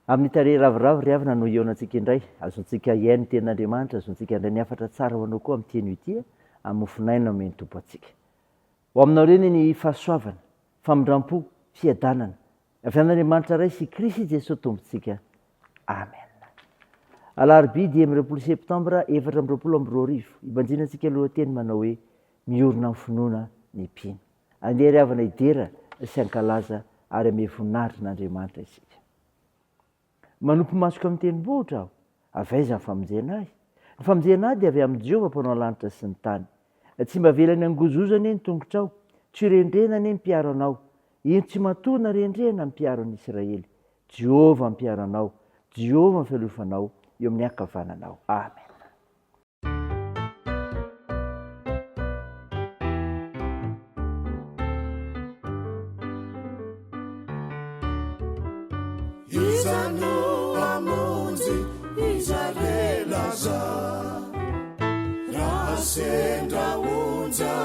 Amin'ny tarehy ravoravo ry havana no hihaonantsika indray. Azontsika hihaino ny tenin'Andriamanitra, azontsika handray ny hafatra tsara ho anao koa amin'ity anio ity, amin'ny mofonaina omen'ny Tompo antsika. Ho aminao ireny ny fahasoavana, famindram-po, fiadanana, avy amin'Andriamanitra Ray sy Kristy Jesoa Tompontsika. Amen. Alarobia 25 septambra 2024, ibanjinantsika lohateny manao hoe Miorina amin'ny finoana ny mpino. Andeha ry havana hidera sy hankalaza ary hamehy voninahitra an'Andriamanitra isika. Manopy masoko amin'ny tendrombohitra aho, avy aiza ny famonjena ahy? Ny famonjena ahy dia avy amin'i Jehovah Mpanao lanitra sy ny tany. Tsy mba avelany hangozohozo anie ny tongotrao, tsy ho rendrehina anie ny mpiaro anao. Eny, tsy matoa na rendrehina ny mpiaro an'i Israely. Jehovah mpiaro anao, Jehovah ny fialofanao eo amin'ny ankavananao. Amena. Iza no hamonjy iza re laza Raha sendra onja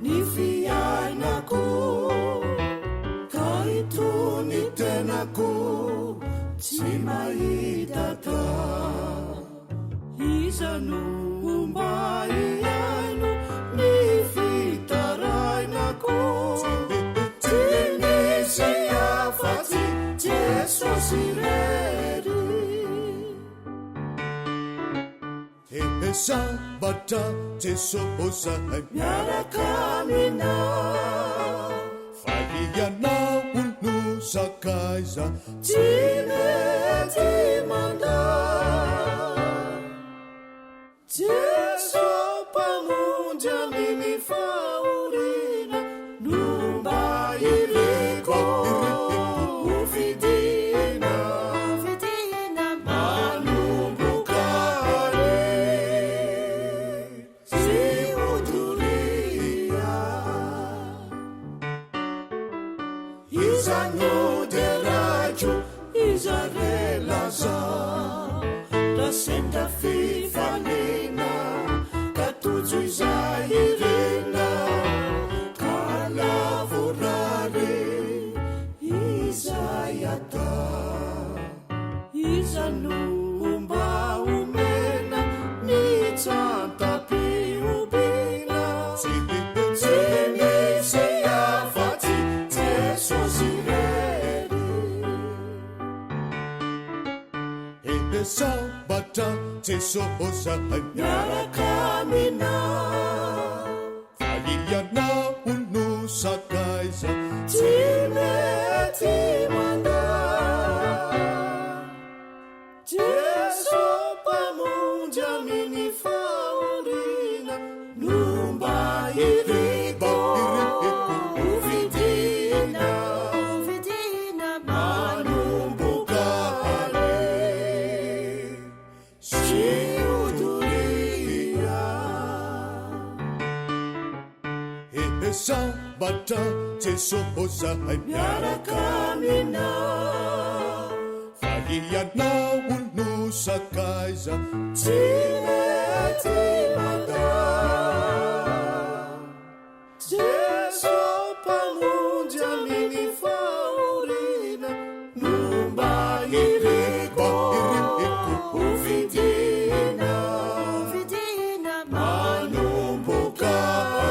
ny fiainako Ka itony tenako tsy mahita tany Iza no mba hihaino ny fitarainako? Tsy misy afa-tsy Jesosy irery. He sambatra Jesosy miaraka aminao. Fa ianao no sakaiza tsy mety mandà. Jeso Mpamonjy amin'ny fahoriana no mba iriko ho fidina. Manomboka ary. Tsy ho doria. Iza no deraiko, iza re laza? Raha sendra fifaliana ka tojo izay irina, ka lavorary izay atao. Iza no mba omena ny tsantam-pihobiana? Tsy misy afa-tsy Jesosy irery. He sambatra Jesosy miaraka aminao. Fa ianao no sakaiza tsy mety mandà. Jeso Mpamonjy amin'ny fahoriana no mba iriko ho vidina. Manomboka ary. Sy ho doria. He sambatra Jeso zahay miaraka aminao. Fa ianao no sakaiza tsy mety mandà. Jeso Mpamonjy amin'ny fahoriana no mba iriko ho vidina manomboka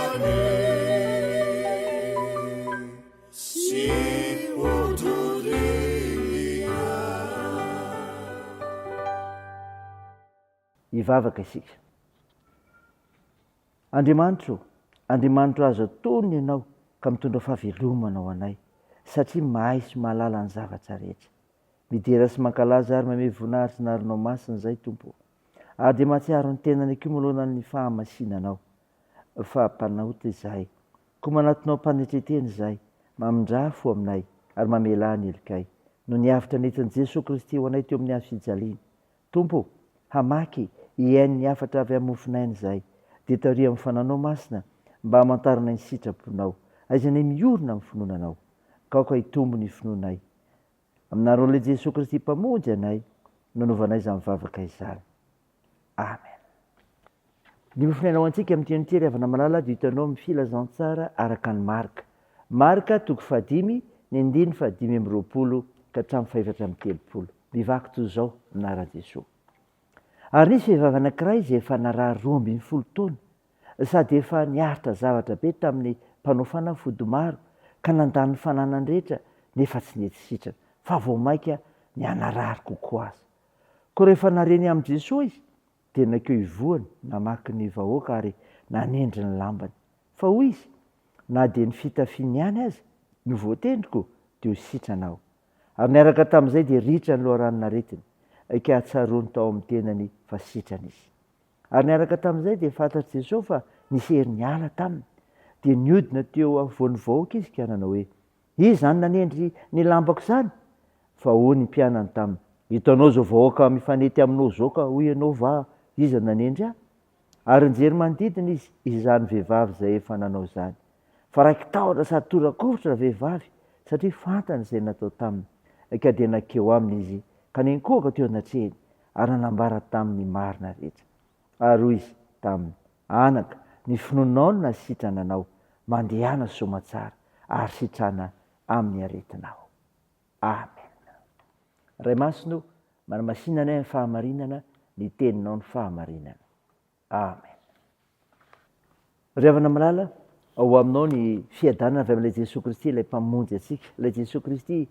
anio sy ho doria. Hivavaka isika. Andriamanitro ô, Andriamanitro azo atonina Ianao ka mitondra fahavelomana ho anay, satria mahay sy mahalala ny zavatra rehetra. Midera sy mankalaza ary mamehy voninahitra ny anaranao masina izahay Tompo ô. Ary dia mahatsiaro ny tenanay koa manoloana ny fahamasinanao, fa mpanota izahay. Koa manatona ao am-panetren-tena izahay, mamindrà fo aminay ary mamelà ny helokay, noho ny avotra nentin'i Jesoa Kristy ho anay teo amin'ny hazo fijaliana. Tompo ô, hamaky, hihaino ny hafatra avy amin'ny mofonaina izahay, dia tariho amin'ny Fananao Masina mba hamantaranay ny sitraponao, aizanay miorina amin'ny finoana Anao, ka aoka hitombo ny finoanay. Amin'ny anaran'Ilay Jesoa Kristy Mpamonjy anay no anaovanay izany vavaka izany. Amen. Ny mofonaina ho antsika amin'ity anio ity ry havana malala dia hitanao amin'ny filazantsara araka an'i Marka. Marka toko fahadimy, ny andininy fahadimy amby roapolo ka. ka hatramin'ny fahefatra amby 30. Mivaky toy izao ny anaran'i Jesoa. Ary nisy vehivavy anankiray izay efa narary 12 taona, sady efa niaritra zavatra be tamin'ny mpanao fanafody maro ka nandany ny fananany rehetra nefa tsy nety sitrana, fa vao mainka nihanarary kokoa aza. Koa rehefa nare ny amin'i Jesoa izy, dia nankeo ivohony namaky ny vahoaka ary nanendry ny lambany. Fa hoy izy, Na dia ny fitafiany ihany aza no voatendriko, dia ho sitrana aho. Ary niaraka tamin'izay dia ritra ny loharanon'aretiny, ka tsaroany tao amin'ny tenany fa sitrana izy. Ary niaraka tamin'izay dia fantatr'i Jesoa fa nisy hery niala taminy. Dia niodina teo afovoan'ny vahoaka izy ka nanao hoe, Iza izany nanendry ny lambako izany? Fa hoy ny mpianany taminy, Hitanao izao vahoaka mifanety aminao izao ka hoy ianao va, Iza nanendry ahy? Ary nijery manodidina izy izany vehivavy izay efa nanao izany. Fa raiki-tahotra sady tora-kovitra ravehivavy, satria fantany izay natao taminy. Ka dia nankeo aminy izy ka niankohoka teo anatrehiny ary nanambara taminy ny marina rehetra. Ary hoy izy taminy, Anaka, ny finoanao no nahasitrana anao, mandehana soamatsara ary sitrana amin'ny aretinao. Amen. Ray Masina o, manamasina anay amin'ny fahamarinana, ny teninao no fahamarinana. Amen. Ry havana malala, ao aminao ny fiadanana avy amin'ilay Jesoa Kristy, ilay Mpamonjy antsika, ilay Jesoa Kristy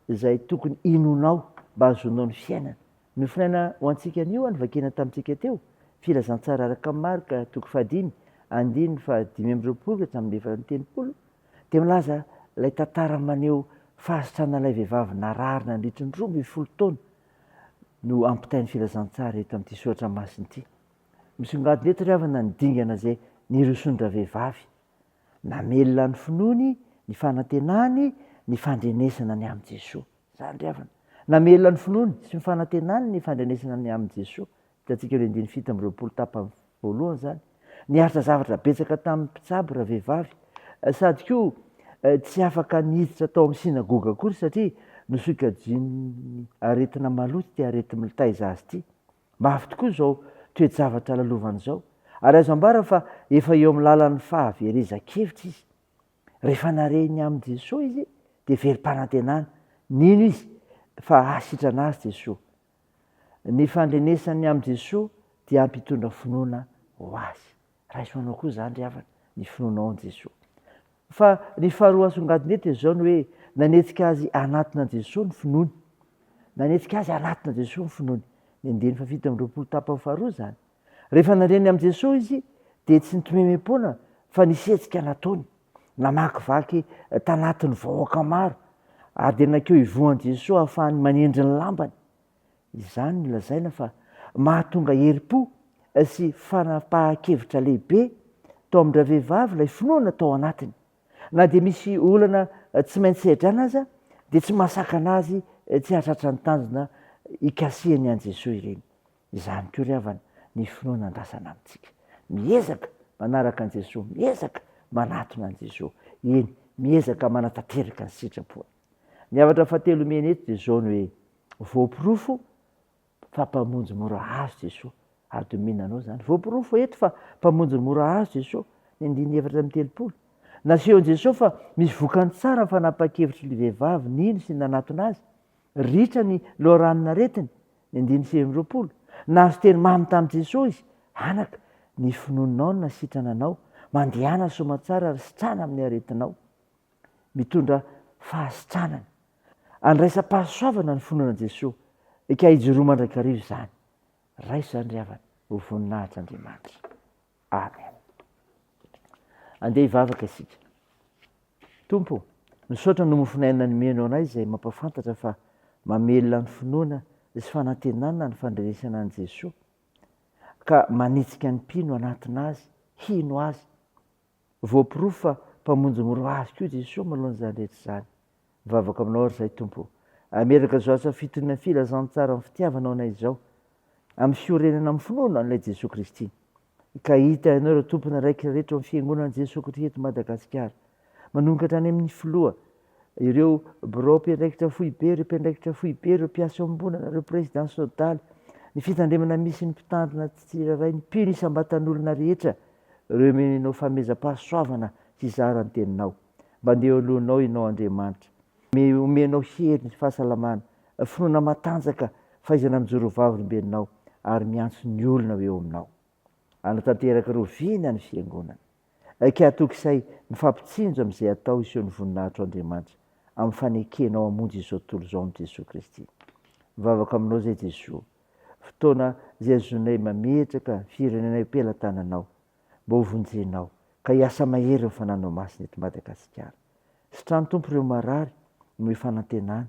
izay tokony hinoanao mba hahazoanao ny fiainana. Nofonaina ho antsika anio ny vakina tamintsika teo, Filazantsara araka an'i Marka, toko fahadimy, andininy faha-25 ka hatramin'ny 34, dia milaza ilay tantara maneho fahasitranan'ilay vehivavy narary nandritry ny 12 taona no ampitain'ny Filazantsara eto amin'ity soratra masina ity. Misongadina eto ry havana ny dingana izay nirosoan-dravehivavy. Namelona ny finoany, ny fanantenany, ny fandrenesana ny amin'i Jesoa. Izany ry havana. Namelona ny finoany sy ny fanantenany ny fandrenesana ny amin'i Jesoa. Hitantsika eo andininy 27 tapany voalohany izany. Niaritra zavatra betsaka tamin'ny mpitsabo ravehivavy. Sady koa tsy afaka niditra tao amin'ny synagoga akory satria nosokajian'ny aretina maloto ity areti-mitaiza azy ity. Mafy tokoa izao toe-javatra lalovany izao, ary azo ambara fa efa eo amin'ny lalan'ny fahaverezan-kevitra izy. Rehefa nare ny amin'i Jesoa izy, dia velom-panantenana. Nino izy fa hahasitrana azy Jesoa. Ny fandrenesany ny amin'i Jesoa dia hampitondra finoana ho azy. Raiso anao koa izany ry havana, ny finoanao an'i Jesoa. Fa ny faharoa asongadina eto dia izao ny hoe nanetsika azy hanatona an'i Jesoa ny finoany. Nanetsika azy hanatona an'i Jesoa ny finoany. Ny andininy faha-27 tapany faharoa izany. Rehefa nandre ny amin'i Jesoa izy dia tsy nitomemem-poana fa nisy hetsika nataony. Namakivaky tanatin'ny vahoaka maro ary dia nankeo ivohon'i Jesoa ahafahany manendry ny lambany. Izany no lazaina fa mahatonga herim-po sy fanapahan-kevitra lehibe tao amin-dravehivavy ilay finoana tao anatiny. Na dia misy olana tsy maintsy sedraina aza dia tsy mahasakana azy tsy hahatratra ny tanjona ikasihany an'i Jesoa ireny. Izany koa ry havana ny finoana andrasana amintsika. Miezaka manaraka an'i Jesoa, miezaka manatona an'i Jesoa, eny miezaka manatanteraka ny sitrapony. Ny hafatra fahatelo omena eto dia izao ny hoe Voaporofo fa Mpamonjy mora azo Jesoa. Ary dia omena anao izany. Voaporofo eto fa Mpamonjy mora azo Jesoa. Ny andininy 34. Nasehon'i Jesoa fa misy vokany tsara ny fanapahan-kevitry ny vehivavy nino sy nanatona Azy. Ritra ny loharanon'aretiny. Ny andininy 29. Nahazo teny mamy tamin'i Jesoa izy, Anaka, ny finoanao no nasitrana anao. Mandehana soamantsara ary sitrana amin'ny aretinao. Mitondra fahasitranana. Andraisam-pahasoavana ny finoana an'i Jesoa, ka hijoroa mandrakariva izany. Raiso izany ry havana, ho voninahitr'Andriamanitra. Amen. Andeha hivavaka isika. Tompo ô, misaotra ny mofon'aina nomenao anay izay mampahafantatra fa mamelona ny finoana sy fanantenana ny fandrenesana an'i Jesoa, ka manetsika ny mpino hanatona Azy, hino Azy. Voaporofo fa Mpamonjy mora azy koa Jesoa manoloana izany rehetra izany. Mivavaka aminao ary izahay Tompo o. Ameraka izao asa fitoriana filazantsara amin'ny fitiavanao anay izao, amin'ny fiorenana amin'ny finoana an'ilay Jesoa Kristy. Ka hita ianao ireo tompon'andraikitra rehetra ao amin'ny Fiangonan'i Jesoa Kristy eto Madagasikara. Manomboka hatrany amin'ny Filoha, ireo birao mpiandraikitra foibe, ireo mpiandraikitra foibe, ireo mpiasa iombonana, ireo président sodaly, ny fitandremana misy ny mpitandrina tsirairay, ny mpino isam-batan'olona rehetra, ireo omenao fanomezam-pahasoavana hizara ny teninao. Mba andeha eo alohanao ianao Andriamanitra. Omenao hery ny fahasalamana, finoana matanjaka, fahaizana mijoro ho vavolombelonao ary miantso ny olona ho eo aminao. Hanatanteraka ireo vina ny Fiangonana. Ka hatoky izay mifampitsinjo amin'izay atao hiseho ny voninahitro Andriamanitra amin'ny fanekenao hamonjy izao tontolo izao amin'i Jesoa Kristy. Mivavaka aminao izay Jesoa. Fotoana izay azonay mametraka firenenay eo am-pelatananao mba ho vonjenao ka hiasa mahery ny Fananao Masina eto Madagasikara. Sitrano Tompo ireo marary omeo fanantenana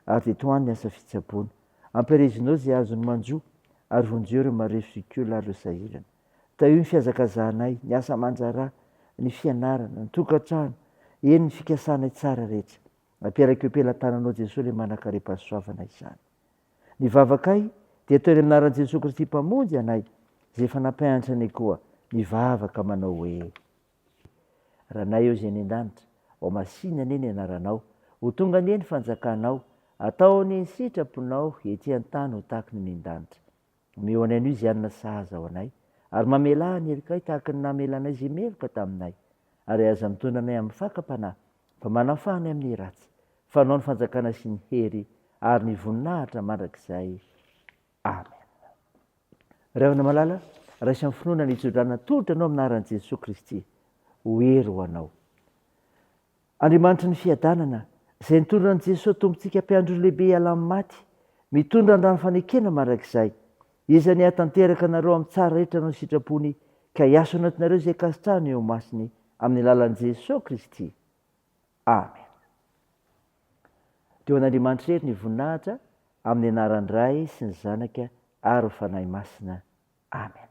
ary dia tohano ny asa fitsaboana. Ampirezinao izay azony manjo ary vonjeo ireo marefo sy kola ary ireo sahirana. Tahio ny fihazakazahanay, ny asa aman-draharaha, ny fianarana, ny tokantrano, eny ny fikasanay tsara rehetra. Ampiaraka eo am-pelatananao Jesoa ilay manan-karem-pahasoavana izany. Ny vavakay dia atao eny amin'ny anaran'i Jesoa Kristy Mpamonjy anay, izay efa nampianatra anay koa mivavaka manao hoe. Ranay eo izay any an-danitra, ho masìna anie ny anaranao, ho tonga anie ny fanjakanao, atao anie ny sitraponao ety an-tany ho tahaka ny any an-danitra. Omeo anay anio izay hanina sahaza ho anay, ary mamelà ny helokay tahaka ny namelanay izay meloka taminay. Ary aza mitondra anay amin'ny fakam-panahy, fa manafaha anay amin'ny ratsy, fa Anao ny fanjakana sy ny hery ary ny voninahitra mandrakizay. Amen. Ry havana malala, raiso amin'ny finoana ny tsodrano natolotra anao amin'ny anaran'i Jesoa Kristy ho hery ho anao. Andriamanitry ny fiadanana, izay nitondra an'i Jesoa Tompontsika Mpiandry lehibe hiala amin'ny maty, mitondra ny rano fanekena mandrakizay. Izy anie hahatanteraka anareo amin'ny tsara rehetra noho ny sitrapony, ka hiasa ao anatinareo izay ankasitrahany eo imasony, amin'ny alalan'i Jesoa Kristy. Amen. Dia ho an'Andriamanitra irery ny voninahitra, amin'ny anaran'ny Ray sy ny Zanaka ary ny Fanahy Masina. Amen.